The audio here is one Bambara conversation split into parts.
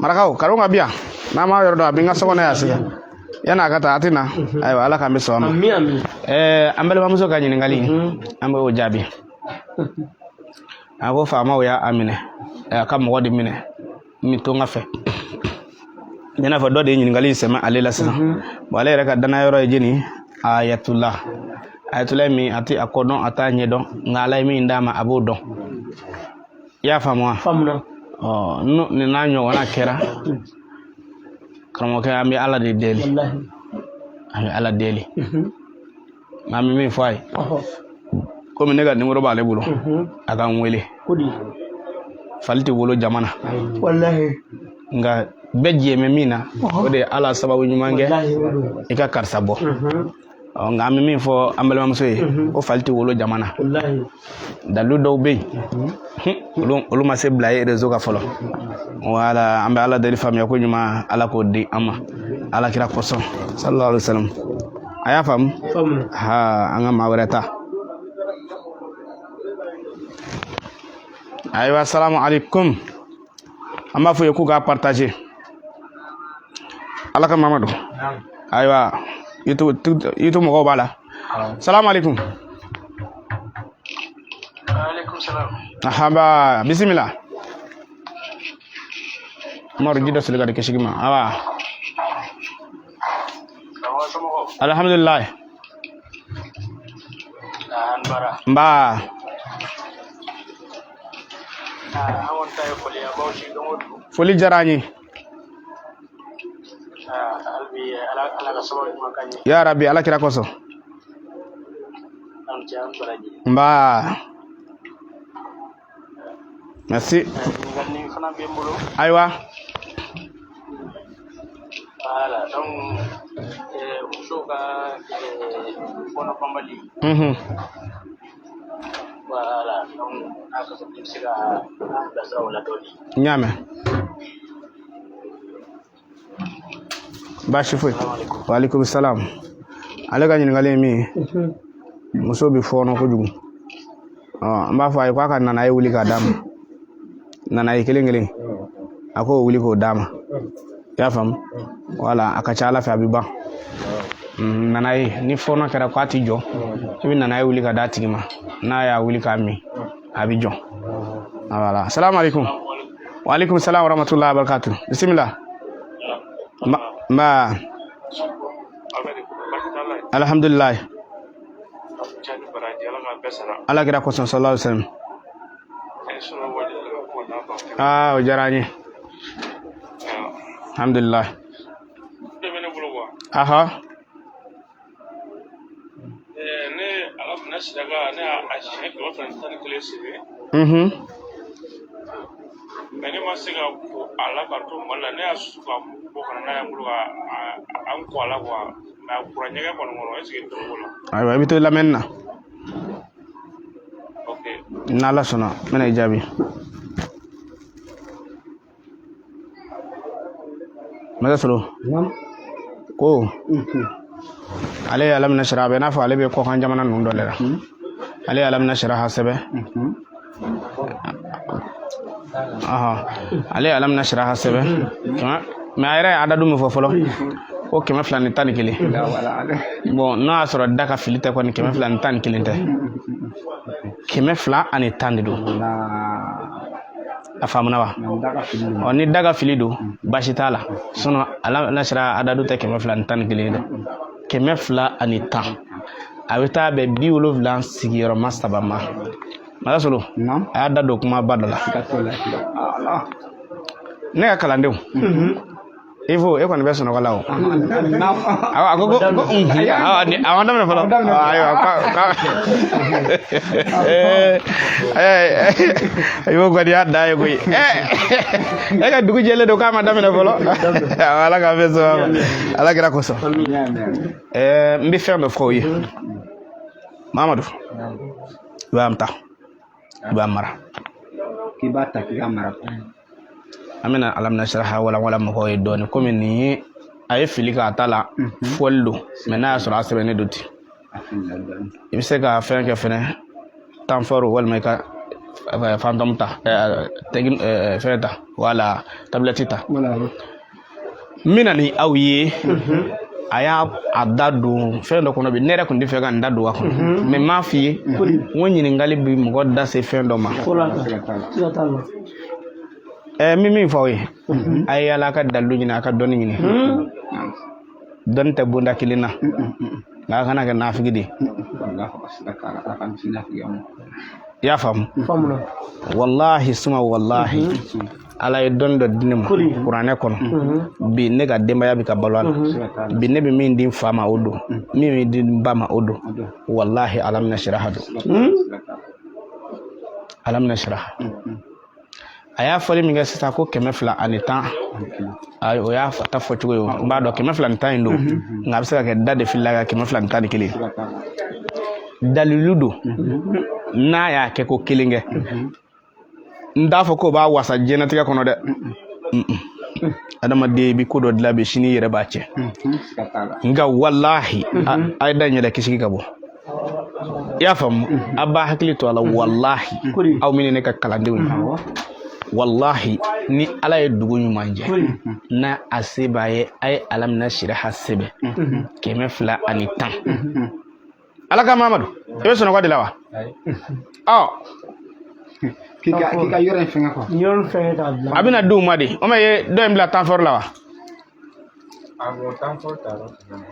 Marakaw, karonga bi yan. N'a m'a yɔrɔ dɔn, a bɛ n ka so kɔnɔ yan sisan. Yanni a ka taa, a tɛ na. Ayiwa, Ala k'an bɛ sɔn a ma. Ami, ami. An balimamuso ka ɲininkali, an b'o jaabi. A ko faamaw y'a minɛ, a ka mɔgɔ de minɛ min to n ka fɛ. I n'a fɔ dɔ de ye ɲininkali in sɛmɛ ale la sisan. Bon, ale yɛrɛ ka danaya yɔrɔ ye jeni? Ayatula. Ayatula ye min, a tɛ a kɔ dɔn, a t'a ɲɛ dɔn, nka Ala ye min d'a ma, a b'o dɔn. I y'a faamu wa? Faamuna. Ɔ, nin n'a ɲɔgɔnna kɛra, karamɔgɔkɛ, an bɛ Ala de deli. Walahi. An bɛ Ala deli. An bɛ min fɔ a ye, komi ne ka nimoro b'ale bolo, a ka n wele. Ko di? Fali tɛ wolo jama na. Walahi. Nka bɛɛ jɛ bɛ min na, o de ye Ala sababu ɲuman kɛ Walahi, o don. i ka karisa bɔ. Ɔ, nka an bɛ min fɔ an balimamuso ye, ko fali tɛ wolo jama na. Walahi. Dalilu dɔw bɛ yen, olu ma se bila ye réseau kan fɔlɔ. Wala, an bɛ Ala deli, faamuya ko ɲuman, Ala k'o di an ma Ala kira kosɔn, sallallahu alaihi wasallam. A y'a faamu? Faamuna. Ha, an ka maa wɛrɛ ta. Ayiwa, salamu alaikum. An b'a fɔ ye k'u k'a partager. Ala ka Mamadu. Ayiwa, YouTube mɔgɔw b'a la. Salamu alaikum. Aleykum salam. Ahaba, bisimila. Umaru, ji dɔ soli ka di kisigi ma. Awa. Karamɔgɔ, somɔgɔw? Alhamdulillah. An bara. Nba. An kɔni ta ye foli ye, an b'aw si don o don. Foli diyara an ye. Hali bi Ala ka sababu ɲuman k'an ye. Ya Rabbi, Ala kira kosɔn. An cɛ, an baraji. Nba. Merci. Ɲininkali fana bɛ n bolo. Ayiwa. Voilà, donc musow ka fɔɔnɔ banbali. Voilà, donc n'a sɔrɔ i bɛ se ka an bilasira o la dɔɔni. N y'a mɛn. Baasi foyi. Waaleykum salam. Ale ka ɲininkali ye min ye, muso bɛ fɔɔnɔ kojugu. Ɔ, n b'a fɔ a ye k'a ka nanaye wuli k'a d'a ma. Nanaye kelen kelen, a k'o wuli k'o d'a ma. I y'a faamu? Wala, a ka ca Ala fɛ, a bɛ ban. Nanaye, ni fɔɔnɔ kɛra k'a ti jɔ, i bɛ nanaye wuli ka d'a tigi ma. N'a y'a wuli k'a min, a bɛ jɔ. Voilà. Salamu alaikum. Wa alaikum salam wa rahmatullahi wa barakatuh. Bismillah. Ma alhamdulillah. Ala kira kosɔn, sallallahu alaihi wasallam. Ah, o diyara an ye. Alhamdulillah. Aha. Ne ala minɛ siraka, ne y'a siɲɛ 211 sɛbɛn. Mais ne ma se ka ko a la ka to Mali la. Ne y'a susu ka mugu bɔ ka na n'a ye n bolo ka an ko a la quoi, mais a kura ɲɛgɛn kɔni kɔnɔ. Est ce que dɔ b'o la? Ayiwa, i bɛ to lamɛnni na. Ok. N'Ala sɔnna, n bɛna i jaabi. Masa Solo ko ale ye alamina sira, a bɛ n'a fɔ ale bɛ kɔkan jamana ninnu dɔ de la. Ale ye alamina siraha sɛbɛn. Ale ye alamina siraha sɛbɛn, mais a yɛrɛ ye adadu min fɔ fɔlɔ, ko 211. Bon, n'a y'a sɔrɔ da ka fili tɛ kɔni, 211 tɛ, 210 de don. A faamuna wa? Ɔ, ni da ka fili don, baasi t'a la. Sinon alamina sira adadu tɛ 211 ye dɛ, 210. A bɛ taa bɛn 73 ma. Masa Solo, a y'a da don kumaba dɔ la. Ne ka kalandenw, Ivo, e kɔni bɛ sunɔgɔ la o. A ko ko a ma daminɛ fɔlɔ. Ayiwa, Ivo kɔni y'a da ye koyi. E ka dugu jɛlen don k'a ma daminɛ fɔlɔ. Ala k'an bɛn sababa ma. Ala kira kosɔn. N bɛ fɛn dɔ fɔ aw ye. Mamadu, i b'a ta, i b'a mara. K'i b'a ta k'i ka mara. An bɛna alamina siraha walawala mɔgɔw ye dɔɔni, komi nin ye a ye fili k'a ta la, fɔli don, mais n'a y'a sɔrɔ a sɛbɛnnen don ten, i bɛ se ka fɛn kɛ fɛnɛ, tanfɔri walima i ka fantɔmu ta, fɛn ta. Wala tablette ta. N bɛna ni aw ye. A y'a a da don fɛn dɔ kɔnɔ bi, ne yɛrɛ tun tɛ fɛ ka n da don a kɔnɔ, mais n m'a f'i ye n ko ɲininkali bɛ mɔgɔ da se fɛn dɔ ma. N bɛ min fɔ aw ye, a ye yaala a ka dalilu ɲini, a ka dɔnni ɲini. Dɔnni tɛ bonda kelen na, nka a kana kɛ nafigi de ye. I y'a faamu? Walahi suma walahi, Ala ye dɔnni dɔ di ne ma kuranɛ kɔnɔ bi, ne ka denbaya bɛ ka balo a la bi. Ne bɛ min di n fa ma, o don, min bɛ di n ba ma, o don. Walahi, alam nasiraha don, alam nasiraha. A y'a fɔli min kɛ sisan ko 210, ayi, o y'a ta fɔcogo ye. N b'a dɔn 210 in don, nka a bɛ se ka kɛ da de filila ka 211. Dalilu don n'a y'a kɛ ko kelen kɛ. N t'a fɔ k'o b'a wasa diɲɛnatigɛ kɔnɔ dɛ. Adamaden i bɛ ko dɔ dilan bi, sini i yɛrɛ b'a cɛ. Nka walahi, a ye da in yɛrɛ kisigi ka bɔ. I y'a faamu? A b'a hakili to a la. Walahi, aw min ye ne ka kalandenw ye, walahi, ni Ala ye dugu ɲuman jɛ, n'a a se b'a ye, a ye alam nasiraha sɛbɛn 210. Ala ka Mamadu, i bɛ sunɔgɔ de la wa? Ɔ, k'i ka yɔrɔ in fɛngɛ quoi. Yɔrɔ in fɛngɛ k'a bila. A bɛna di u ma de. O ma ye dɔ in bila temps fort la wa?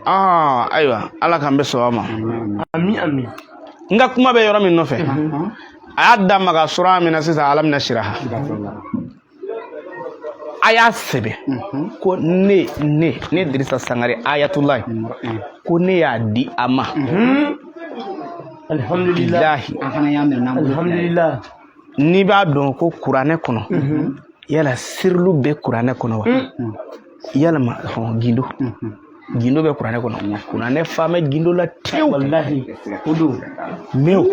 Aa, ayiwa, Ala k'an bɛ sɔn a ma. Ami ami. N ka kuma bɛ yɔrɔ min nɔfɛ, a y'a da maga sura min na sisan, alam nasiraha, a y'a sɛbɛn ko ne ne ne Dirisa Sangare Ayatulayi, ko ne y'a di a ma. Alhamdulillah. Bilahi. An fana y'a minɛ n'an bolo fila ye. Alhamdulillah. N'i b'a dɔn ko kuranɛ kɔnɔ, yala sirilu bɛ kuranɛ kɔnɔ wa? Yalama hɔn, gindo gindo bɛ kuranɛ kɔnɔ, kuranɛ fa bɛ gindo la tewu. Wallahi. O don. Mais o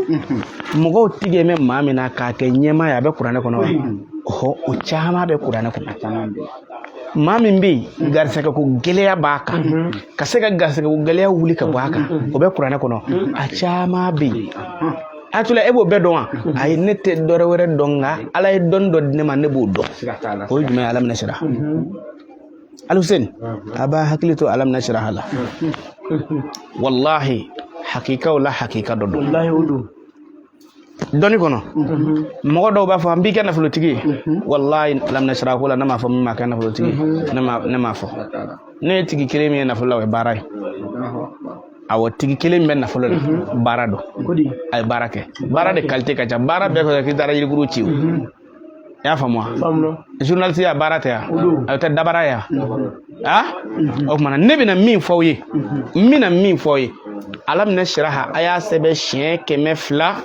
mɔgɔw tigɛ bɛ maa min na k'a kɛ ɲɛmaa ye, a bɛ kuranɛ kɔnɔ wa? Ɔhɔ, o caman bɛ kuranɛ kɔnɔ. Caman bɛ yen. Maa min bɛ yen garisɛgɛ ko gɛlɛya b'a kan, ka se ka garisɛgɛ ko gɛlɛya wuli ka bɔ a kan, o bɛ kuranɛ kɔnɔ, a caman bɛ yen. A tula, e b'o bɛɛ dɔn wa? Ayi, ne tɛ dɔ wɛrɛ dɔn, nka Ala ye dɔnni dɔ di ne ma, ne b'o dɔn. Siga t'a la. O ye jumɛn ye? Alam nasiraha. Aluseni, a b'a hakili to alam nasiraha la. Walahi, hakikaw la hakika dɔ don. Wallahi, o don. Dɔnni kɔnɔ, mɔgɔ dɔw b'a fɔ n b'i kɛ nafolotigi ye. Walahi, alam nasiraha ko la, ne m'a fɔ min ma kɛ nafolotigi ye, ne m'a fɔ. Ne ye tigi kelen min ye nafolo la, o ye baara ye. Awɔ, tigi kelen min bɛ nafolo la, baara don. Kodi. A ye baara kɛ, baara de qualité ka ca. Baara bɛɛ kɔfɛ k'i taara yirikuru ci o, i y'a faamu wa? Faamuna. Journaliste ya baara tɛ yan, don. a tɛ dabara ye yan. A o kumana, ne bɛna min fɔ aw ye, n bɛna min fɔ aw ye, alam nasiraha, a y'a sɛbɛn siɲɛ 210.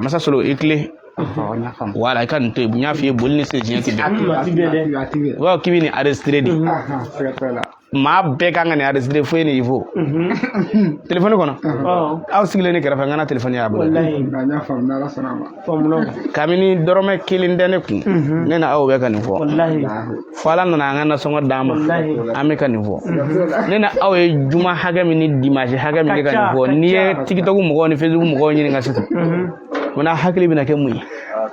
Masa Solo, i tilen. Awɔ, n y'a faamu. Wala, i ka nin to yen. N y'a f'i ye, boli ni sen siɲɛ tɛ bɛn. A ti bɛn dɛ. A ti bɛn. U b'a fɔ k'i bɛ nin enregistré de. Siga t'a la. Maa bɛɛ kan ka nin enregistré fo e ni Ivo telefɔni kɔnɔ. Aw sigilen ne kɛrɛfɛ, n kana telefɔni y'a bolo. Wallahi. Nka n y'a faamu, n'Ala sɔnna a ma. Faamuna. Kabini dɔrɔmɛ kelen tɛ ne kun, ne na aw bɛ ka nin fɔ. Wallahi. Fo Ala nana an ka nasɔngɔ d'an ma. Wallahi. An bɛ ka nin fɔ. Ne na aw ye juma hakɛ min ni dimanche hakɛ min kɛ ka nin fɔ, n'i ye TikTok mɔgɔw ni Facebook mɔgɔw ɲininka sisan, munna hakili bɛna kɛ mun ye?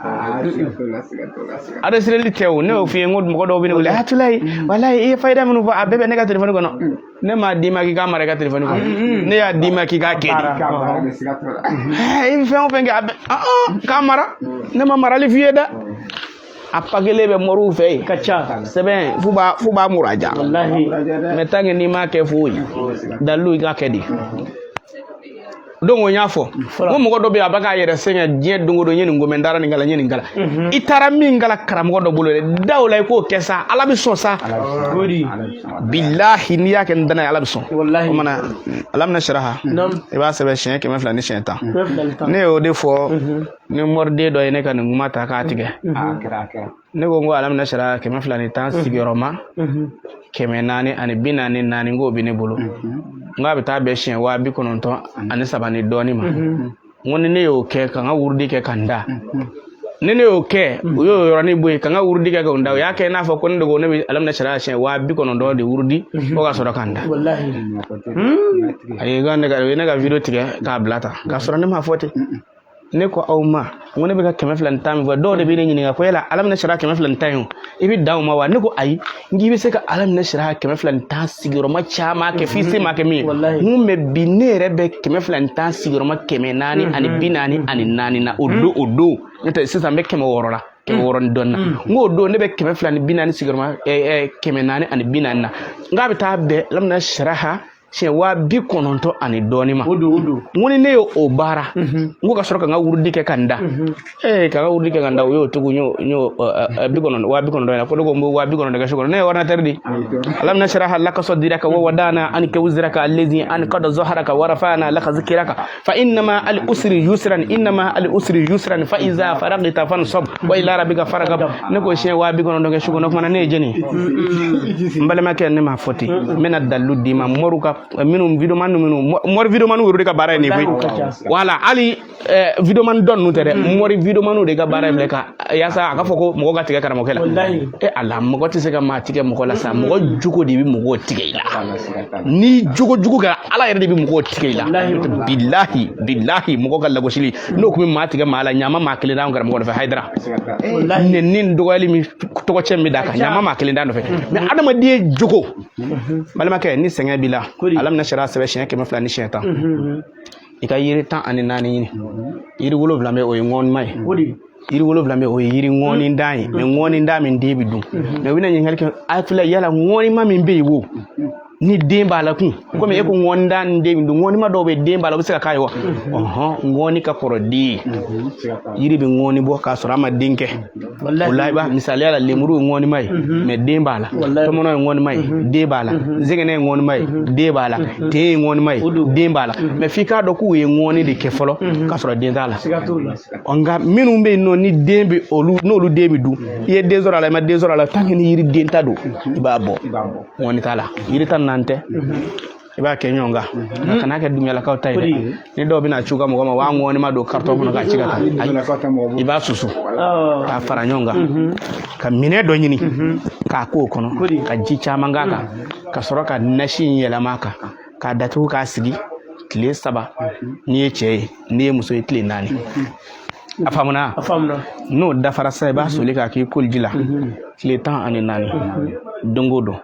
Aa, siga t'o la, siga t'o la, siga. Enregistreli tɛ o. Ne y'o f'i ye, n ko mɔgɔ dɔw bɛ ne wele: Atulayi, walayi, i ye fayida minnu fɔ, a bɛɛ bɛ ne ka telefɔni kɔnɔ. Ne m'a d'i ma k'i k'a mara i ka telefɔni kɔnɔ, ne y'a d'i ma k'i k'a kɛ de. K'a mara de, siga t'o la. I bɛ fɛn o fɛn kɛ, a bɛɛ k'a mara, ne ma marali f'i ye dɛ. A pakelen bɛ moriw fɛ yen. Ka ca. Sɛbɛn f'u b'a muraja. Wallahi. Mais tant que n'i m'a kɛ foyi, dalilu i k'a kɛ de. Donc o n y'a fɔ n ko mɔgɔ dɔ bɛ yen, a bɛ k'a yɛrɛ sɛgɛn diɲɛ don o don, n ye nin ko mɛ, n taara nin kalan, n ye nin kalan. I taara min kalan karamɔgɔ dɔ bolo dɛ, da o la, i k'o kɛ sa, Ala bɛ sɔn sa. Kodi. Bilahi, n'i y'a kɛ ni danaya ye, Ala bɛ sɔn. Wallahi. O mana alam nasiraha, Nam. i b'a sɛbɛn siɲɛ 210. 210. Ne y'o de fɔ ni mɔriden dɔ ye ne ka nin kuma ta k'a tigɛ. A kɛra, a kɛra. Ne ko n ko alam nasiraha 210 sigiyɔrɔma 444, n k'o bɛ ne bolo. N k'a bɛ taa bɛn siɲɛ 93 ni dɔɔnin ma. N ko ni ne y'o kɛ ka n ka wurudi kɛ ka n da, ni ne y'o kɛ, u y'o yɔrɔnin bɔ yen ka n ka wurudi kɛ ka n da, u y'a kɛ i n'a fɔ ko ne de ko ne bɛ alam nasiraha siɲɛ 90,000 de wurudi fo ka sɔrɔ ka n da. Wallahi. Ayi, ka ne ka u ye ne ka vidéo tigɛ k'a bila tan k'a sɔrɔ ne m'a fɔ ten. Ne ko aw ma n ko ne bɛ ka 210 min fɔ, dɔw de bɛ ne ɲininka ko yala alam nashrah 210 ye o, i bɛ dan o ma wa? Ne ko ayi, n k'i bɛ se ka alam nashrah 210 sigiyɔrɔma caman kɛ f'i se ma kɛ min ye. Walahi. N ko mais bi ne yɛrɛ bɛ 210 sigiyɔrɔma 444 na o don, o don n'o tɛ sisan n bɛ 600 la, 600 ni dɔɔnin na. N k'o don ne bɛ 240 sigiyɔrɔma 440 na. N k'a bɛ taa bɛn alam nashrah siɲɛ 90,000 ani dɔɔnin ma. O don, o don. N ko ni ne ye o baara, n ko ka sɔrɔ ka n ka wurudi kɛ ka n da, ka n ka wurudi kɛ ka n da, o y'o tugu, n y'o 90, 90,000 na. Ko ne ko n b'o 90,000 kɛ su kɔnɔ, ne ye ordinateur di. Alam nashrah laka sadraka wa wadana anka wizraka allazi anqada zahraka wa rafa'na laka zikraka fa inna ma al usri yusran, inna ma al usri yusran, fa iza faragta fansab wa ila rabbika farghab. Ne ko siɲɛ 90,000 kɛ su kɔnɔ, o kumana ne ye jɛni ye? N balimakɛ, ne m'a fɔ ten, n bɛna dalilu d'i ma. Moriw ka minnu videoman minnu, mori videoman yɛrɛ de ka baara ye nin ye koyi. Wala hali videoman dɔ ninnu tɛ dɛ, mori videoman de ka baara ye filɛ ka yaasa a ka fɔ ko mɔgɔ ka tigɛ karamɔgɔkɛ la. Walahi. E ala, mɔgɔ tɛ se ka maa tigɛ mɔgɔ la sa, mɔgɔ jogo de bɛ mɔgɔw tigɛ i la. Ni jogo jugu kɛra, ala yɛrɛ de bɛ mɔgɔw tigɛ i la. Bilahi, bilahi, mɔgɔ ka lagosili n'o tun bɛ maa tigɛ maa la, ɲama maa kelen d'anw karamɔgɔ nɔfɛ Hayidara. Walahi. Nɛni dɔgɔyali min, tɔgɔcɛ min bɛ d'a kan, ɲama maa kelen d'a nɔfɛ. Mais adamaden jogo, balimakɛ, ni sɛgɛn b'i la, Kori. alam nashrah sɛbɛn siɲɛ 200 ni siɲɛ 10, i ka yiri 14 ɲini. Yiri wolonwula bɛ, o ye ŋɔnima ye. O de. Yiri wolonwula bɛ, o ye yiri ŋɔni dan ye. Mais ŋɔni dan min den bɛ dun, mais u bɛna ɲininkali kɛ a filɛ, yala ŋɔnima min bɛ yen wo, ni den b'a la kun, komi e ko ŋɔni dan ni den bɛ dun, ŋɔnima dɔw bɛ den b'a la, o bɛ se ka k'a ye wa? Ɔhɔn, ŋɔni ka kɔrɔ den ye. Yiri bɛ ŋɔni bɔ k'a sɔrɔ a ma den kɛ. Walahi. O la, i b'a misaliya la, lemuru ye ŋɔnima ye, mais den b'a la. Walahi. Tɔmɔnɔ ye ŋɔnima ye, den b'a la. Zɛgɛnɛ ye ŋɔnima ye, den b'a la. Ten ye ŋɔnima ye, O don. den b'a la. Mais f'i k'a dɔn k'u ye ŋɔni de kɛ fɔlɔ k'a sɔrɔ den t'a la. Siga t'o la. Ɔ, nka minnu bɛ yen nɔ, ni den bɛ olu, n'olu den bɛ dun, i ye den sɔrɔ a la, i ma den sɔrɔ a la, tant que ni yiri den ta don, i b'a bɔ, ŋɔni t'a la. Yiri 14 tɛ, i b'a kɛ ɲɔgɔn kan, nka kana kɛ dumuyalakaw ta ye dɛ. Ni dɔw bɛna ci u ka mɔgɔ ma, u b'a ŋɔnima don carton kɔnɔ k'a ci ka taa. Ayi, i b'a susu k'a fara ɲɔgɔn kan, ka minɛ dɔ ɲini k'a k'o kɔnɔ, ka ji caman k'a kan, ka sɔrɔ ka nasi in yɛlɛma a kan, k'a datugu k'a sigi tile 3. N'i ye cɛ ye, n'i ye muso ye, tile 4. A faamuna? A faamuna. N'o dafara sisan, i b'a soli k'a k'i koliji la tile 14, don o don,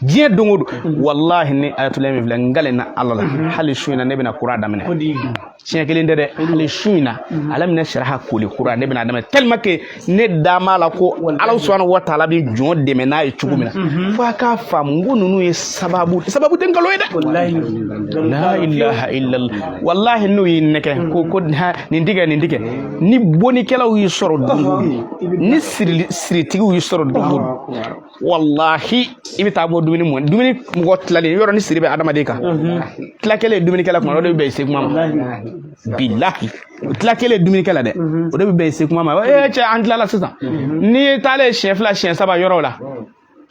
diɲɛ don o don. Walahi, ni ayatollah min filɛ, n kalenna ala la, hali su in na ne bɛna kura daminɛ. O de. Siɲɛ kelen tɛ dɛ, hali su in na alam nashrah koli kura ne bɛna daminɛ, tellement que ne da m'a la ko ala subhanahu wa taala bɛ jɔn dɛmɛ n'a ye cogo min na. Fo a k'a faamu ko ninnu ye sababu, sababu tɛ nkalon ye dɛ. Walahi. La ilaha illallah. Wallahi, n'u y'i nɛgɛ ko ha, nin tigɛ, nin tigɛ, ni bonikɛlaw y'i sɔrɔ don o don, ni siritigiw y'i sɔrɔ don o don, wallahi, i bɛ taa bɔ dumuni mɔn, dumuni mɔgɔ tilalen yɔrɔ, ni siri bɛ adamaden kan, tila kelen dumunikɛla kuma, o de bɛ bɛn i se kuma ma. Bilahi, tila kelen dumunikɛla dɛ, o de bɛ bɛn i se kuma ma. Ee cɛ, an tilala sisan. N'i ye taalen siɲɛ 2, siɲɛ 3 yɔrɔ la,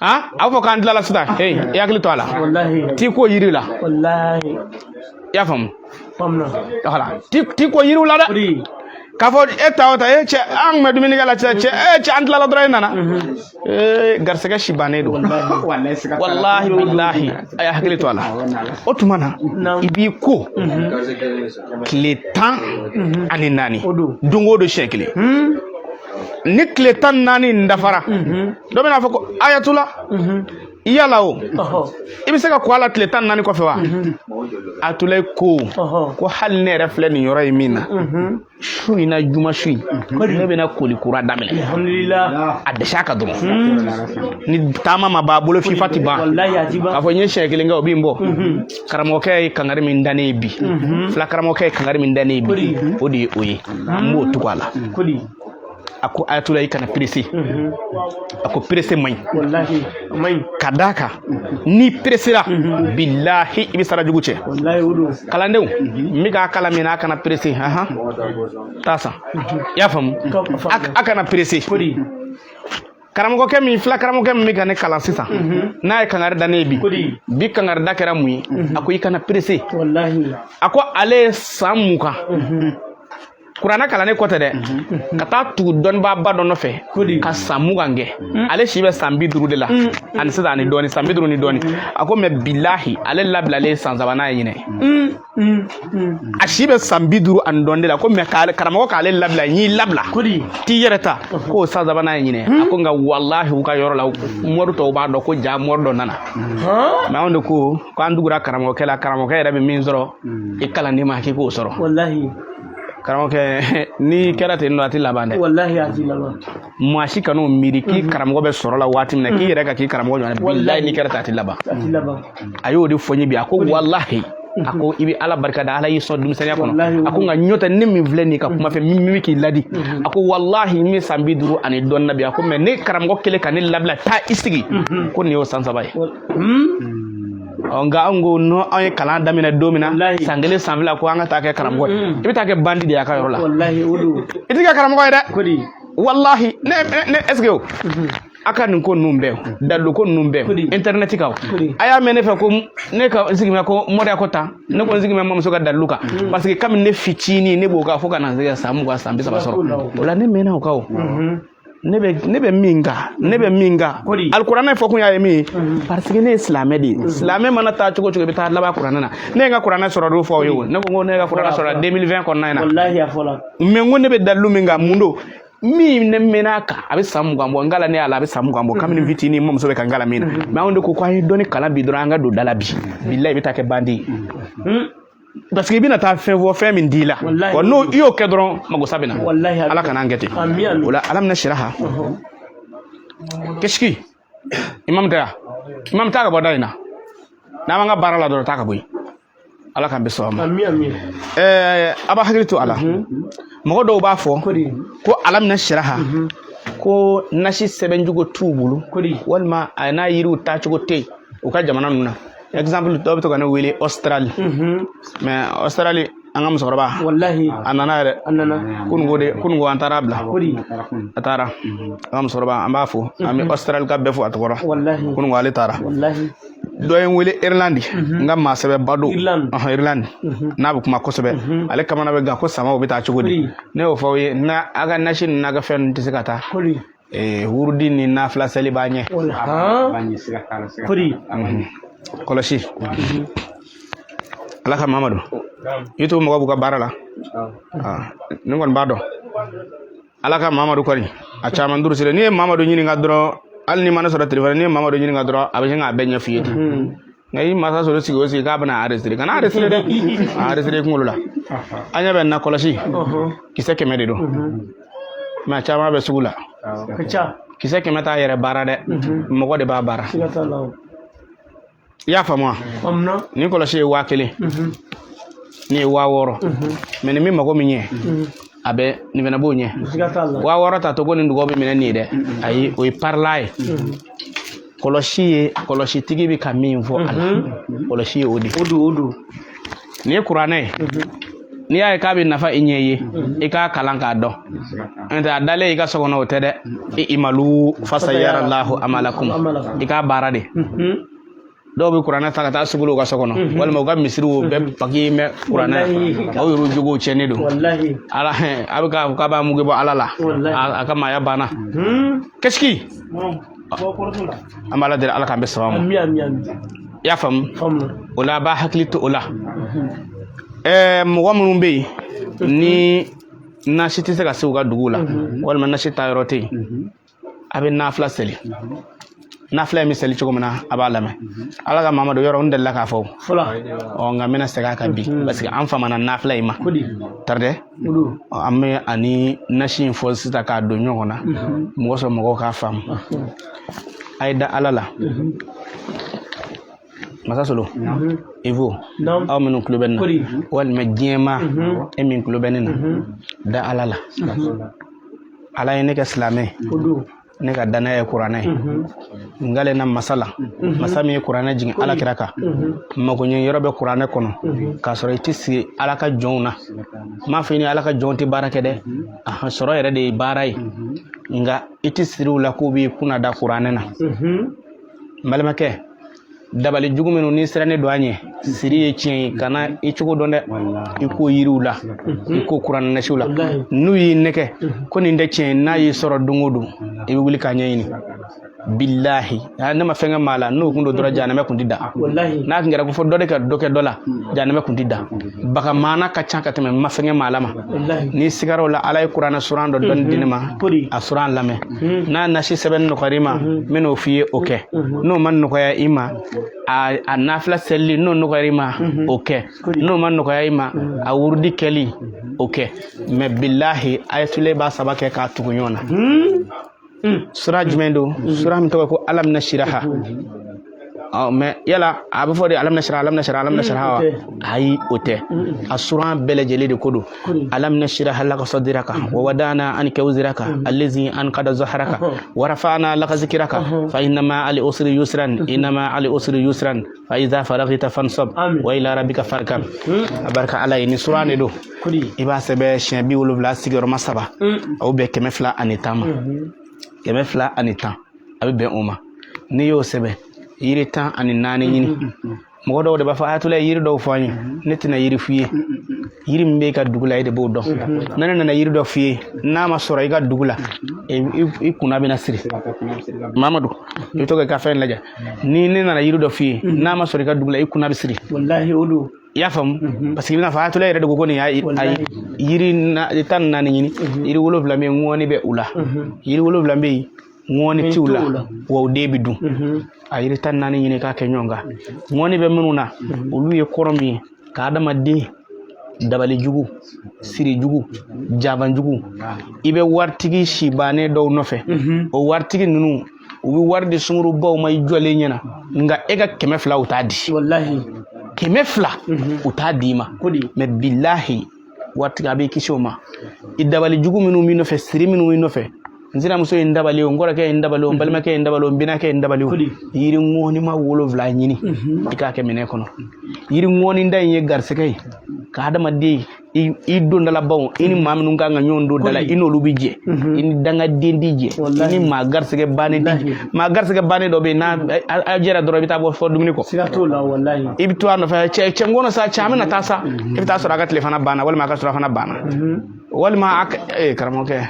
han, a b'a fɔ k'an tilala sisan. Hey, i hakili to a la. Walahi. T'i ko yiri la. Walahi. I y'a faamu? Faamuna. Voilà, t'i ko yiriw la O dɛ. de. K'a fɔ e ta o ta, e cɛ, an kun bɛ dumuni kɛ la, cɛ, cɛ, e cɛ, an tilala dɔrɔn, e nana, ee, garisɛgɛ si bannen don. Wallahi, bilahi, a y'a hakili to a la. O tuma na, i b'i ko tile 14, O don. don o don siɲɛ kelen. Ni tile 14 in dafara, dɔ bɛna fɔ ko ayatula yala o, i bɛ se ka ko a la tile 14 kɔfɛ wa? Ayatula ko ko hali ne yɛrɛ filɛ nin yɔrɔ in min na, su in na, juma su in, ne bɛna koli kura daminɛ. Alhamdulillah. A dɛsɛ a ka dɔrɔn, ni taama ma ban a bolo, fifa ti ban. Walahi, a ti ban. K'a fɔ n ye siɲɛ kelen kɛ, o bɛ n bɔ. Karamɔgɔkɛ ye kangari min da ne ye bi, fila karamɔgɔkɛ ye kangari min da ne ye bi, o de ye o ye, n b'o tugu a la. Kodi. A ko ayatollah, i kana pressé. A ko pressé man ɲi. Walahi, a man ɲi. Ka d'a kan, n'i pressera, bilahi, i bɛ sara jugu cɛ. Walahi, o don. Kalandenw n bɛ k'a kalan min na, a kana pressé. Ahan, taa san, i y'a faamu? A kana pressé. Kodi. Karamɔgɔkɛ min, fila karamɔgɔkɛ min bɛ ka ne kalan sisan, n'a ye kangari da ne ye bi, Kodi. bi kangari da kɛra mun ye? A ko i kana pressé. Walahi. A ko ale ye san 20 Kuranɛ kalannen kɔ tɛ dɛ, ka taa tugu dɔnnibaaba dɔ nɔfɛ ka san 20 kɛ. Ale si bɛ san 50 de la ani sisan ani dɔɔni, san 50 ni dɔɔni. A ko mais bilahi, ale labilalen san sabanan ye ɲinɛ. A si bɛ san 50 ani dɔɔni de la. Ko mais karamɔgɔ k'ale labila, n y'i labila t'i yɛrɛ ta, k'o san sabanan ye ɲinɛ. A ko nka walahi, u ka yɔrɔ la, mori tɔw b'a dɔn ko ja mori dɔ nana. Mais anw de ko k'an tugura karamɔgɔkɛ la. Karamɔgɔkɛ yɛrɛ bɛ min sɔrɔ i kalanden ma, k'i k'o sɔrɔ. Wallahi. Karamɔgɔkɛ, n'i kɛra ten nɔ, a tɛ laban dɛ. Wallahi, a ti laban. Maa si kan'o miiri k'i karamɔgɔ bɛ sɔrɔ la waati min na, k'i yɛrɛ ka k'i karamɔgɔ ɲɔgɔn ye. Bilahi, n'i kɛra ten, a tɛ laban. A ti laban. A y'o de fɔ n ye bi. A ko walahi, a ko i bɛ Ala barika da, Ala y'i sɔn denmisɛnninya kɔnɔ. A ko nka ɲɔ tɛ ne min filɛ nin ye ka kuma fɛ, min bɛ k'i ladi. A ko walahi, n bɛ san 50 ani dɔɔnin na bi. A ko mais ne karamɔgɔ kelen ka ne labila, taa i sigi, ko nin y'o san 3 ye. Ɔ, nka anw ko n'an ye kalan daminɛ don min na, san 1, san 2, ko an ka taa kɛ karamɔgɔ ye, i bɛ taa kɛ bandi de ye a ka yɔrɔ la. Wallahi, o don. I tɛ kɛ karamɔgɔ ye dɛ. Kodi. Wallahi, ne est ce que o a ka nin ko ninnu bɛɛ, dalilu ko ninnu bɛɛ, internet kan, a y'a mɛn ne fɛ ko ne ka n sigi bɛ ko moriya ko tan, ne ko n sigi bɛ mamuso ka dalilu kan, parce que kabini ne fitinin ne b'o kan fo ka na se ka san 20, san 30 sɔrɔ o la, ne mɛnna o kan. O ne bɛ min kan, ne bɛ min kan, alikuranɛ fɔ kun y'a ye min ye, parce que ne ye silamɛ de ye. Silamɛ mana taa cogo cogo, i bɛ taa laban kuranɛ na. Ne ye n ka kuranɛ sɔrɔ don fɔ aw ye. O ne ko ne ye ka kuranɛ sɔrɔ 2020 kɔnɔna in na. Wallahi, a fɔla. Mais n ko ne bɛ dalilu min kan, mun don min ne mɛnna a kan, a bɛ san 20 bɔ. N kala ne y'a la, a bɛ san 20 bɔ kabini fitinin n mamuso bɛ ka n kala min na. Mais anw de ko k'an ye dɔnni kalan bi dɔrɔn, an ka don da la bi. Bilahi, i bɛ taa kɛ bandi ye, parce que i bɛna taa fɛn fɔ, fɛn min d'i la, wa n'o i y'o kɛ dɔrɔn, magosa bɛ na. Ala kana an kɛ ten. O la, ala bɛna siraha kesiki imam tɛ yan, imam taa ka bɔ da in na. N'an b'an ka baara la dɔrɔn, taa ka bɔ yen. Ala k'an bɛ sɔn a ma. A b'a hakili to a la, mɔgɔ dɔw b'a fɔ ko ala bɛna siraha ko nasi sɛbɛncogo t'u bolo, walima a n'a yiriw taacogo tɛ yen u ka jamana ninnu na. Exemple, dɔw bɛ to ka ne wele Australie. Mais Australie, an ka musokɔrɔba, wallahi, a nana yɛrɛ. A nana. Kununko de, kununko an taara bila. A taara. An ka musokɔrɔba, an b'a fo, an bɛ Australie ka bɛɛ fo a tɔgɔ la. Wallahi. Kununko ale taara. Wallahi. Dɔ ye n wele Irlande, n ka maa sɛbɛba don Irlande, n'a bɛ kuma kosɛbɛ, ale kamana bɛ gan ko samaw bɛ taa cogo di. Ne y'o fɔ aw ye, n'a a ka nasi ninnu n'a ka fɛn ninnu tɛ se ka taa, wurudi ni nafila seli b'a ɲɛ. Kɔlɔsi, Ala ka Mamadu YouTube mɔgɔ b'u ka baara la. Ne kɔni b'a dɔn, Ala ka Mamadu kɔni a caman durusire. N'i ye Mamadu ɲininka dɔrɔn, hali n'i ma ne sɔrɔ telefɔni, n'i ye Mamadu ɲininka dɔrɔn, a bɛ sin k'a bɛɛ ɲɛf'i ye ten. Nka i masa sɔrɔ sigi o sigi k'a bɛna enregistrer, kana enregistrer dɛ, a enregistrer i kunkolo la. An ɲɛ bɛ nin na, kɔlɔsi kisɛ 100 de don, mais a caman bɛ sugu la. Kisɛ 100 t'a yɛrɛ baara dɛ, mɔgɔ de b'a baara. I y'a faamu wa? Nin kɔlɔsi ye 1000, nin ye 6000. Mais nin min mago min ɲɛ a bɛ nin fana b'o ɲɛ. 6000 ta to ko nin dugawu bɛ minɛ nin ye dɛ, ayi, o ye parila ye. Kɔlɔsi ye kɔlɔsitigi bɛ ka min fɔ a la, kɔlɔsi ye o de. Nin ye kuranɛ ye. N'i y'a ye k'a bɛ nafa i ɲɛ ye, i k'a kalan k'a dɔn. N'o tɛ a dalen i ka so kɔnɔ, o tɛ dɛ. I imalu fasayarallahu amalakum, i k'a baara de. Dɔw bɛ kuranɛ ta ka taa sugu la u ka so kɔnɔ, walima u ka misiriw bɛɛ paki mɛ kuranɛ, aw yɛrɛ jogow tiɲɛnen don. Ala a bɛ k'a fɔ k'a b'a mugu bɔ Ala la, a ka maaya banna. Kesiki, an b'Ala deli, Ala k'an bɛ sababa ma. I y'a faamu? O la, a b'a hakili to o la. Mɔgɔ minnu bɛ yen ni nasi tɛ se ka se u ka dugu la, walima nasi taa yɔrɔ tɛ yen, a bɛ nafila seli. Nafila in bɛ seli cogo min na, a b'a lamɛn. Ala ka Mamadu yɔrɔ n delila k'a fɔ, ɔ nka n bɛna segin a kan bi, parce que an famana nafila in ma tari dɛ. An bɛ ani nasi in fɔ sisan k'a don ɲɔgɔn na, mɔgɔ sɔrɔ mɔgɔw k'a faamu. A ye da Ala la. Masa Solo Ivo, aw minnu tulo bɛ nin na, walima diɲɛmaa e min tulo bɛ ne na, da Ala la. Ala ye ne kɛ silamɛ ye, ne ka danaya ye kuranɛ ye. N kalenna masa la, masa min ye kuranɛ jigin Ala kira kan. Magoɲɛ yɔrɔ bɛ kuranɛ kɔnɔ, k'a sɔrɔ i tɛ sigi Ala ka jɔnw na. N m'a fɔ i ni Ala ka jɔnw tɛ baara kɛ dɛ, sɔrɔ yɛrɛ de ye baara ye, nka i tɛ siri u la k'u b'i kunna da kuranɛ na. N balimakɛ, Dabali jugu minnu n'i sirannen don a ɲɛ, siri ye tiɲɛ ye, kana i cogo dɔn dɛ. I k'o yiriw la, i k'o kuranɛ nasiw la. N'u y'i nɛgɛ ko nin tɛ tiɲɛ ye, n'a y'i sɔrɔ don o don, i bɛ wuli k'a ɲɛɲini. Bilahi, ne ma fɛn kɛ maa la, n'o kun don dɔrɔn, jahanamɛ kun ti da. N'a kun kɛra ko fɔ dɔ de ka dɔ kɛ dɔ la, jahanamɛ kun ti da. Baga maana ka ca ka tɛmɛ ma fɛn kɛ maa la ma. N'i sigara o la, Ala ye kuranɛ suran dɔ dɔnni di ne ma, a suran lamɛn. N'a nasi sɛbɛn nɔgɔyara i ma, n bɛn'o f'i ye, o kɛ. N'o ma nɔgɔya i ma, a nafila selili, n'o nɔgɔyara i ma, o kɛ. N'o ma nɔgɔya i ma, a wurudi kɛli, o kɛ. Mais bilahi, ayatule b'a saba kɛ k'a tugu ɲɔgɔn na. Sura jumɛn don? Sura min tɔgɔ ko alam nasiraha. Ɔ, mais yala a bɛ fɔ de alam nasiraha, alam nasiraha, alam nasiraha wa? Ayi, o tɛ. A suran bɛɛ lajɛlen de ko don. Alam nasiraha laka sadiraka wa wadana anka wuziraka allazi anqada zahraka wa rafa'na laka zikraka fa inna ma'al usri yusran, inna ma'al usri yusran, fa iza faragta fansab wa ila rabbika farkab. A barika Ala ye, ni suran de don. I b'a sɛbɛn siɲɛ 70 sigiyɔrɔma saba, o bɛn 210 ma. 210, a bɛ bɛn o ma. N'i y'o sɛbɛn, yiri 14 ɲini. Mɔgɔ dɔw de b'a fɔ ayatollah ye yiri dɔw fɔ an ye. Ne tɛna yiri f'i ye. Yiri min bɛ i ka dugu la, e de b'o dɔn. Ne nana yiri dɔ f'i ye, n'a ma sɔrɔ i ka dugu la, i kunna bɛna siri. Mamadu, i bɛ to k'i ka fɛn lajɛ. Ni ne nana yiri dɔ f'i ye, n'a ma sɔrɔ i ka dugu la, i kunna bɛ siri. Wallahi, o don. I y'a faamu? Parce que i bɛna fɔ ayatollah yɛrɛ de ko ko nin y'a yiri 14 ɲini. Yiri 7 bɛ yen, ŋɔni bɛ u la. Yiri 7 bɛ yen, ŋɔni t'u la, wa u den bɛ dun. A yiri 14 ɲini k'a kɛ ɲɔgɔn kan. Ŋɔni bɛ minnu na, olu ye kɔrɔ min ye ka adamaden dabali jugu, siri jugu, jaban jugu. I bɛ waritigi sibannen dɔw nɔfɛ, o waritigi ninnu, u bɛ wari di sungurubaw ma i jɔlen ɲɛna, nka e ka 200 u t'a di. Wallahi. 200 u t'a di i ma. Mais bilahi, waritigi a b'i kisi o ma. I dabali jugu minnu b'i nɔfɛ, siri minnu b'i nɔfɛ, n sinamuso ye n dabali o, n kɔrɔkɛ ye n dabali o, n balimakɛ ye n dabali o, n binaakɛ ye n dabali o. Yiri ŋɔnima 7 ɲini, i k'a kɛ minɛn kɔnɔ. Yiri ŋɔni da in ye garisɛgɛ ye ka adamaden i don dala baw, i ni maa minnu kan ka ɲɔgɔn don dala, i n'olu bɛ jɛ, i ni dangaden di jɛ, i ni maa garisɛgɛ bannen di jɛ. Maa garisɛgɛ bannen dɔ bɛ yen, n'a jɛra dɔrɔn, i bɛ taa bɔ fɔ dumuni kɔ. Siga t'o la, wallahi. I bɛ to a nɔfɛ, cɛ cɛ n kɔnɔ sa, cɛ an bɛna taa sa. I bɛ taa sɔrɔ a ka tilefana banna, walima a ka surafana banna, walima a karamɔgɔkɛ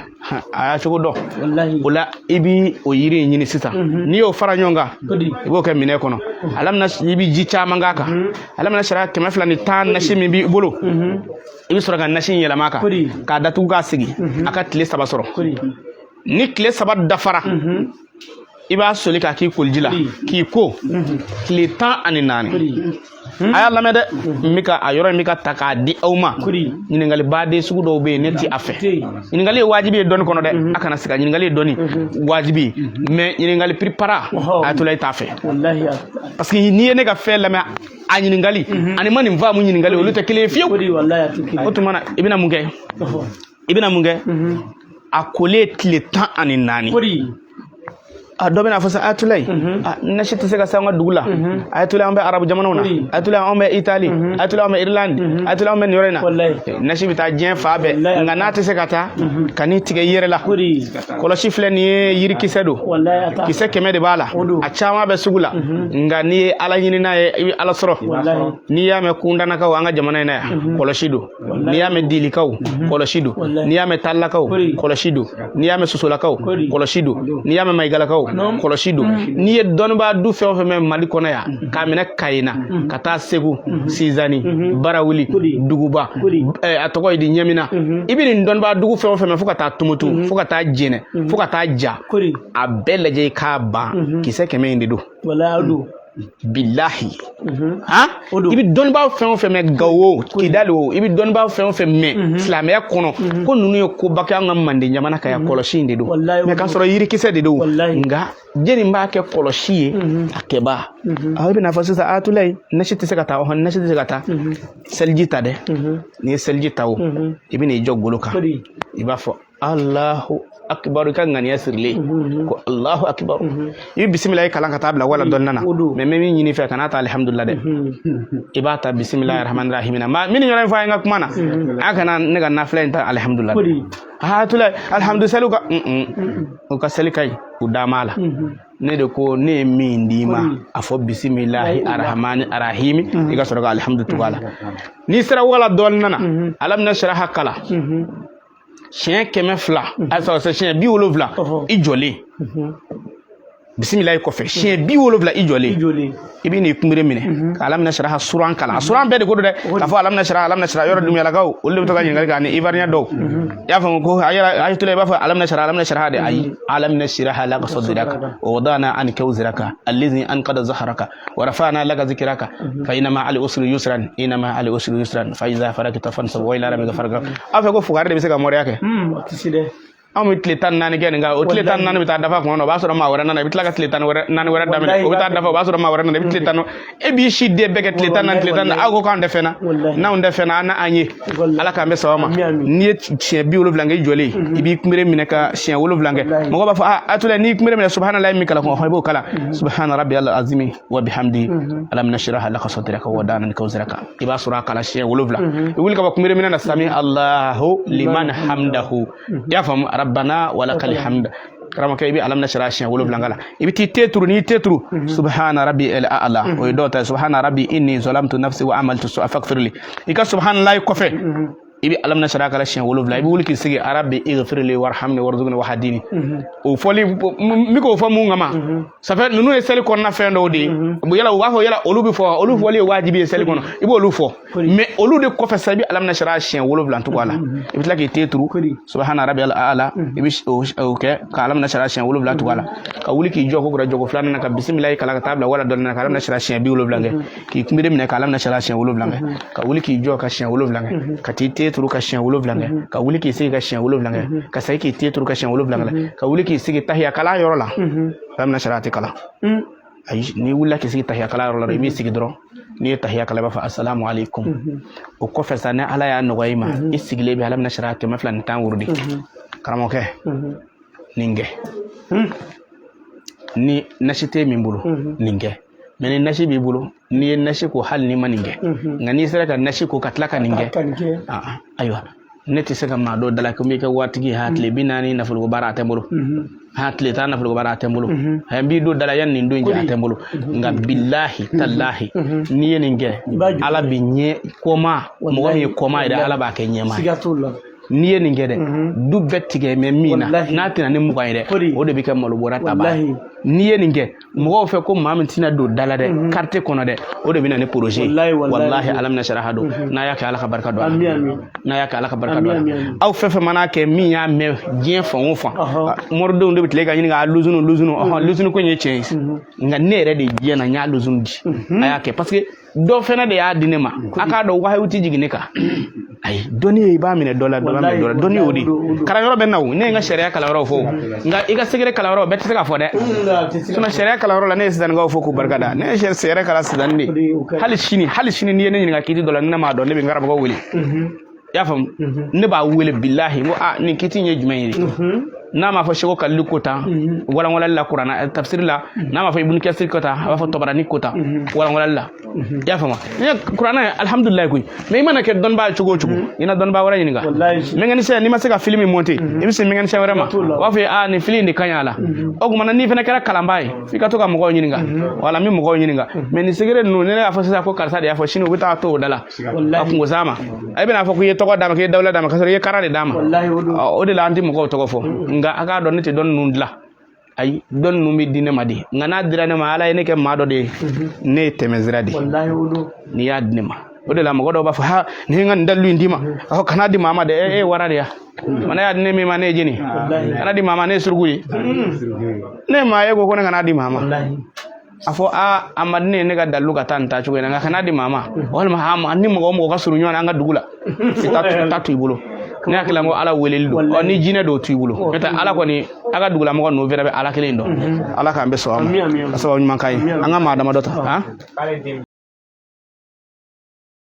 a y'a cogo dɔn o la. I bi o yiri in ɲini sisan, n'i y'o fara ɲɔgɔn kan, i b'o kɛ minɛn kɔnɔ. Alamina, i bɛ ji caman k'a kan. Alamina sariya 210 nasi min b'i bolo, i bɛ sɔrɔ ka nasi in yɛlɛma a kan k'a datugu k'a sigi a ka tile 3 sɔrɔ. Ni tile 3 dafara, i b'a soli k'a k'i koliji la k'i ko tile 14. A y'a lamɛn dɛ, n bɛ ka a yɔrɔ in bɛ ka ta k'a di aw ma. Ɲininkali baden sugu dɔw bɛ yen, ne ti a fɛ. Ɲininkali ye wajibi ye dɔnni kɔnɔ dɛ, a kana siga. Ɲininkali ye dɔnni wajibi ye, mais ɲininkali piripara, a tola i t'a fɛ. Parce que n'i ye ne ka fɛn lamɛn, a ɲininkali ani ma nin faamu ɲininkali, olu tɛ kelen ye fiyewu. O tuma na, i bɛna mun kɛ? I bɛna mun kɛ? A kolen tile 14, a dɔ bɛna fɔ sa, ayatollah, nasi tɛ se ka se an ka dugu la. Ayatollah, an bɛ arabu jamanaw na. Ayatollah, an bɛ Itali. Ayatollah, an bɛ Irlande. Ayatollah, an bɛ nin yɔrɔ in na. Nasi bɛ taa diɲɛ fan bɛɛ, nka n'a tɛ se ka taa, ka n'i tigɛ i yɛrɛ la. Kɔlɔsi filɛ nin ye, yirikisɛ don, kisɛ 100 de b'a la, a caman bɛ sugu la. Nka n'i ye Ala ɲini n'a ye, i bɛ Ala sɔrɔ. N'i y'a mɛn kundanakaw an ka jamana in na yan, kɔlɔsi don. N'i y'a mɛn dilikaw, kɔlɔsi don. N'i y'a mɛn talilakaw, kɔlɔsi don. N'i y'a mɛn sosolakaw, kɔlɔsi don. N'i y'a mɛn mayigalakaw, kɔlɔsi don. N'i ye dɔnnibaa du fɛn o fɛn mɛn Mali kɔnɔ yan, k'a minɛ Kayina ka taa Segu, Sizani, Barawuli, Duguba, a tɔgɔ ye di, Ɲɛmina, i bɛ nin dɔnnibaa dugu fɛn o fɛn mɛn, fo ka taa Tumutu, fo ka taa Jɛnɛ, fo ka taa Ja, a bɛɛ lajɛ i k'a ban, kisɛ 100 in de don. Bilahi, han, i bɛ dɔnnibaa fɛn o fɛn mɛn, Gawo, Kidali o, i bɛ dɔnnibaa fɛn o fɛn mɛn silamɛya kɔnɔ ko ninnu ye koba kɛ an ka Manden jamana kan yan, kɔlɔsi in de don. Mais k'a sɔrɔ yirikisɛ de don, nka jɛni b'a kɛ kɔlɔsi ye a kɛbaa. Aw bɛna fɔ sisan, ayatollah, nasi tɛ se ka taa, ɔhɔn, nasi tɛ se ka taa. Seliji ta dɛ. N'i ye seliji ta o, i bɛ n'i jɔ golo kan, i b'a fɔ Alahu akbar ka ŋaniya sirilen ko Allahu akbar i bɛ bisimilahi kalan ka taa bila wala dɔɔnin na mais n bɛ min ɲini i fɛ kana ta alihamudulila dɛ i b'a ta bisimilahi rahmani rahim na min yɔrɔ in fɔ an ka kuma na a kana ne ka nafila in ta alihamudulila hatula alihamdu ka u ka seli ka ɲi u da m'a la ne de ko ne ye min d'i ma a fɔ bisimilahi arahmani arahimi i ka sɔrɔ ka alihamdu tugu a la n'i sera wala dɔɔnin na alam nasraha kala siɲɛ 200 a sɔrɔ siɲɛ 70 i jɔlen bisimilahi kɔfɛ siɲɛ 70 i jɔlen i bɛ n'i kunbere minɛ ka alam nasraha suran kalan a suran bɛɛ de ko don dɛ k'a fɔ alam nasraha alam nasraha yɔrɔ dumuyalakaw olu de bɛ to ka ɲininkali kɛ ani ivoirien dɔw i y'a faamu ko a yɛrɛ a y'i i b'a fɔ alam nasraha alam nasraha de ayi alam nasraha laka sadraka wa wadana anka wizraka allazi anqada zahraka wa rafa'na laka zikraka fa inna ma'al usri yusran inna ma'al usri yusran fa iza faragta fansab wa ila rabbika farghab a fɛ ko fugari de bɛ se ka moriya kɛ a tɛ se dɛ anw bɛ tile 14 kɛ nin kan o tile 14 bɛ taa dafa kuma na o b'a sɔrɔ maa wɛrɛ nana i bɛ tila ka tile 14 wɛrɛ daminɛ o bɛ taa dafa o b'a sɔrɔ maa wɛrɛ nana i bɛ tile 10 e b'i si den bɛɛ kɛ tile 14 tile 14 aw ko k'an tɛ fɛn na n'anw tɛ fɛn na an n'an ye ala k'an bɛ sababa ma n'i ye siɲɛ 70 kɛ i jɔlen i b'i kunbere minɛ ka siɲɛ 7 kɛ mɔgɔ b'a fɔ a tula n'i kunbere minɛ subahanallahi min kalan kɔnɔ i b'o kalan subahana rabbiyal azimi wa bihamdi alam nashrah laka sadraka wa wada'na anka wizraka i b'a sɔrɔ a kalan siɲɛ 7 i wuli ka bɔ kunbere minɛ na sami Allahu liman hamdahu i y'a faamu rabbana walakal hamd karamɔgɔkɛ i bɛ alam nashrah siɲɛ 7 kala i bɛ t'i te turu n'i te turu subhana rabbi el a'la o ye dɔw ta ye subhana rabbi inni zalamtu nafsi wa amaltu su'a faghfirli i ka subhanallahi kɔfɛ i bɛ alam nashrah kala siɲɛ 7 i bɛ wuli k'i sigi rabbi ighfirli warhamni warzuqni wahdini o fɔli n bɛ k'o fɔ mun kama ça fait ninnu ye seli kɔnɔna fɛn dɔw de ye yala u b'a fɔ yala olu bɛ fɔ olu fɔli ye wajibi ye seli kɔnɔ i b'olu fɔ mais olu de kɔfɛ sa i bɛ alam nashrah siɲɛ 7 tugu a la i bɛ tila k'i te turu subahana rabbiyal a'la i bɛ o kɛ ka alam nashrah siɲɛ 7 tugu a la ka wuli k'i jɔ ko kura jɔko filanan na ka bisimilahi kalan ka taa bila wala dɔɔnin na ka alam nashrah siɲɛ 70 kɛ k'i kunbere minɛ ka alam nashrah siɲɛ 7 kɛ ka wuli k'i jɔ ka siɲɛ 7 kɛ ka t'i te turu ka siɲɛ 7 kɛ ka wuli k'i sigi ka siɲɛ 7 kɛ ka segin k'i te turu ka siɲɛ 7 kɛ ka wuli k'i sigi tahiya kalan yɔrɔ la alam nashrah tɛ kalan ayi n'i wulila k'i sigi tahiya kalan yɔrɔ la i b'i sigi dɔrɔn n'i ye tahiya kalan i b'a fɔ asalamu aleykum o kɔfɛ sa ni ala y'a nɔgɔya i ma i sigilen bɛ alam nashrah 210 wurudi karamɔgɔkɛ nin kɛ ni nasi tɛ min bolo nin kɛ mais ni nasi b'i bolo n'i ye nasi ko hali n'i ma nin kɛ nka n'i sera ka nasi ko ka tila ka nin kɛ ayiwa ne tɛ se ka maa dɔ dala ko n b'i kɛ waritigi ye ha tile 40 nafoloko baara a tɛ n bolo ha tile 10 nafoloko baara a tɛ n bolo n b'i don dala yanni nin don in cɛ a tɛ n bolo nka bilahi talahi n'i ye nin kɛ ala bi ɲɛ kɔma mɔgɔ min ye kɔma yɛrɛ ala b'a kɛ ɲɛma ye n'i ye nin kɛ dɛ du bɛɛ tigɛ mɛ min na n'a tɛna ni 20 ye dɛ o de bɛ kɛ malobɔrɛ taba ye n'i ye nin kɛ mɔgɔw fɛ ko maa min tɛna don da la dɛ carte kɔnɔ dɛ o de bɛ na ni projet ye walahi alam nashrah don n'a y'a kɛ ala ka barika don a la n'a y'a kɛ ala ka barika don a la aw fɛn fɛn mana kɛ min y'a mɛn diɲɛ fan o fan moridenw de bɛ tile ka ɲini ka luzunu luzunu ɔhɔn luzunu ko in ye tiɲɛ ye nka ne yɛrɛ de diɲɛ na n y'a luzunu di a y'a kɛ parce que dɔ fɛnɛ de y'a di ne ma a k'a dɔn wahayu tɛ jigin ne kan ayi dɔnni ye i b'a minɛ dɔ la dɔ b'a minɛ dɔ la dɔnni y'o de ye kalanyɔrɔ bɛ na o ne ye n ka sariya kalanyɔrɔw fɔ nka i ka secret kalanyɔrɔ bɛɛ tɛ se k'a fɔ dɛ sinon sariya kalanyɔrɔ la ne ye sisanikaw fo k'u barika da ne ye sariya kalan sisan de hali sini n'i ye ne ɲininka kiti dɔ la ni ne m'a dɔn ne bɛ n karamɔgɔ wele i y'a faamu ne b'a wele bilahi n ko aa nin kiti in ye jumɛn ye n'a m'a fɔ seko kalilu ko tan walanwalali la kuranna tafsiri la n'a m'a fɔ ibunu kasiri ko tan a b'a fɔ tɔbarani ko tan walanwalali la i y'a faamu ne kuranna ye alihamudulilayi koyi mais i mana kɛ dɔnnibaa ye cogo o cogo i na dɔnnibaa wɛrɛ ɲininka mécanicien n'i ma se ka fil min monter i bɛ se mécanicien wɛrɛ ma o b'a fɔ aa nin fil in de ka ɲi a la o tuma na n'i fana kɛra kalanbaa ye f'i ka to ka mɔgɔw ɲininka wala n bɛ mɔgɔw ɲininka mais nin secret ninnu ni ne y'a fɔ sisan ko karisa de y'a fɔ sini u bɛ taa to o da la a kungo s'a ma i bɛna fɔ ko i ye tɔgɔ d'a ma k'i ye dawula d'a ma k'a sɔrɔ i ye kara de d'a ma o de la an tɛ mɔgɔw tɔgɔ fɔ nka a k'a dɔn ne tɛ dɔnni ninnu dilan ayi dɔnni ninnu bɛ di ne ma de nka n'a dira ne ma ala ye ne kɛ maa dɔ de ye ne ye tɛmɛsira de ye n'i y'a di ne ma o de la mɔgɔ dɔw b'a fɔ ha ni n ka nin dalilu in d'i ma a fɔ kana di maa ma dɛ e ye wara de ya mana y'a di ne min ma ne ye jeni kana di maa ma ne ye suruku ye ne maa ye ko ne kana di maa ma a fɔ aa a ma di ne ye ne ka dalilu ka taa nin taa cogo in na nka kana di maa ma walima a ni mɔgɔ o mɔgɔ ka surun ɲɔgɔn na an ka dugu la i ta to i bolo ne hakili la ko ala weleli don ɔ ni jinɛ dɔw to i bolo n'o tɛ ala kɔni a ka dugulamɔgɔ ninnu fɛnɛ bɛ ala kelen dɔn ala k'an bɛ sɔn a ma ka sababu ɲuman k'an ye an ka maa damadɔ ta han.